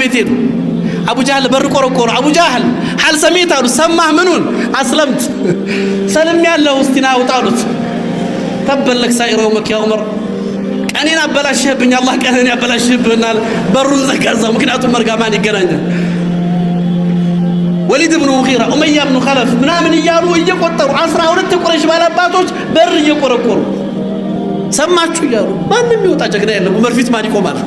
ቤት ሄዱ። አቡ ጃህል በር ቆረቆሩ። አቡ ጃህል هل سمعت አሉት። ሰማህ? ምኑን? أسلمت ሰልም ያለው እስቲ ና ውጣ አሉት። تبا لك سائر يومك يا عمر፣ ቀኔን አበላሽህብኝ፣ አላህ ቀኔን ያበላሽህብናል። በሩን ዘጋዛው። ምክንያቱም ዑመር ጋር ማን ይገናኛል? ወሊድ ብኑ ሙጊራ፣ ኡመያ ብኑ ኸለፍ ምናምን እያሉ እየቆጠሩ 12 የቁረይሽ ባላባቶች በር እየቆረቆሩ ሰማችሁ እያሉ ማንም ይወጣ ጀግና የለም። ዑመር ፊት ማን ይቆማል?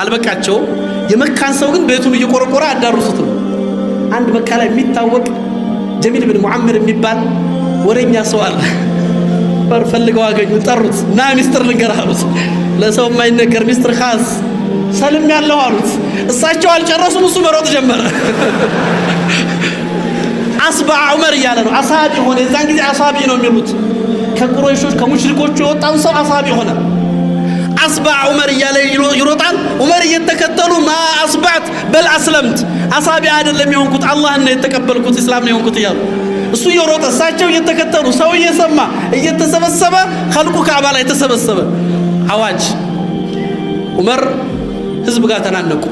አልበቃቸውም። የመካን ሰው ግን ቤቱን እየቆረቆረ አዳርሱት ነው። አንድ መካ ላይ የሚታወቅ ጀሚል ብን ሙዓምር የሚባል ወሬኛ ሰው አለ። በር ፈልገው አገኙ፣ ጠሩት። ና ሚስጥር ልንገርህ አሉት። ለሰው የማይነገር ሚስጥር خاص ሰልም ያለው አሉት። እሳቸው አልጨረሱም፣ እሱ መሮጥ ጀመረ። أصبح عمر እያለ ነው። አሳቢ ሆነ። የዛን ጊዜ አሳቢ ነው የሚሉት። ከቁረይሾች ከሙሽሪኮቹ የወጣውን ሰው አሳቢ ሆነ። أصبح عمر እያለ ይሮጣል። ዑመር እየተከተሉ ما أصبحت بل أسلمت፣ አሳቢ አይደለም የሆንኩት አላህን ነው የተቀበልኩት እስላም ነው የሆንኩት እያሉ እሱ እየሮጠ እሳቸው እየተከተሉ ሰው እየሰማ እየተሰበሰበ ኸልቁ ካዕባ ላይ ተሰበሰበ። አዋጅ ዑመር ህዝብ ጋር ተናነቁ።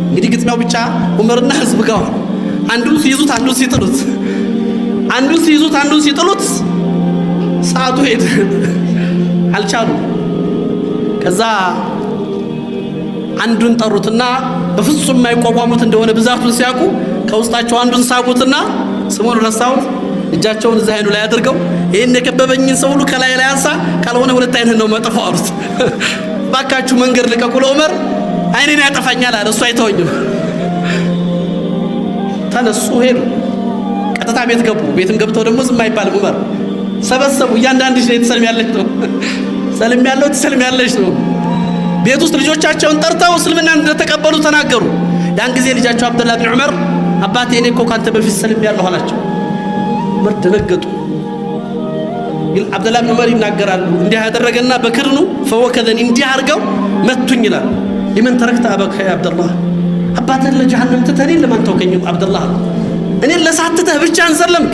እንግዲህ ግጥሚያው ብቻ ዑመርና ህዝብ ጋር ሆነ። አንዱን ሲይዙት አንዱን ሲጥሉት፣ አንዱን ሲይዙት አንዱን ሲጥሉት ሰዓቱ ሄደ፣ አልቻሉ። ከዛ አንዱን ጠሩትና በፍጹም የማይቋቋሙት እንደሆነ ብዛቱን ሲያውቁ ከውስጣቸው አንዱን ሳቡትና ስሙን ረሳሁት፣ እጃቸውን እዚህ አይኑ ላይ አድርገው ይህን የከበበኝን ሰው ሁሉ ከላይ ላይ አንሳ፣ ካልሆነ ሁለት አይንህን ነው መጥፈው አሉት። ባካችሁ መንገድ ልቀቁ ለዑመር አይኔን ያጠፋኛል አለ። እሱ አይተወኝም። ተነሱ ሄዱ። ቀጥታ ቤት ገቡ። ቤትም ገብተው ደግሞ ዝም አይባልም። ዑመር ሰበሰቡ። እያንዳንድሽ ነው ትሰልሚያለሽ ነው ሰልም ያለው ትሰልሚያለሽ ነው። ቤት ውስጥ ልጆቻቸውን ጠርተው እስልምና እንደተቀበሉ ተናገሩ። ያን ጊዜ ልጃቸው አብደላህ ብን ዑመር አባቴ እኔ እኮ ካንተ በፊት ሰልም ያለሁ አላቸው። ዑመር ደነገጡ። ግን አብደላህ ብን ዑመር ይናገራሉ። እንዲህ ያደረገና በክርኑ فوكزني እንዲህ አድርገው መቱኝ ይላል። لمن تركت أباك يا عبد الله፣ አባትህን ለጀሃነም ትተህ እኔን ለማን ተውከኝ? አብደላህ እኔን ለእሳት ትተህ ብቻህን ሰለምክ።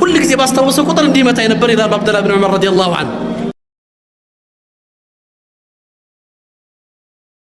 ሁል ጊዜ ባስታወሰ ቁጥር እንዲህ መታኝ ነበር ይላሉ አብደላህ ብን ዑመር رضي الله عنه።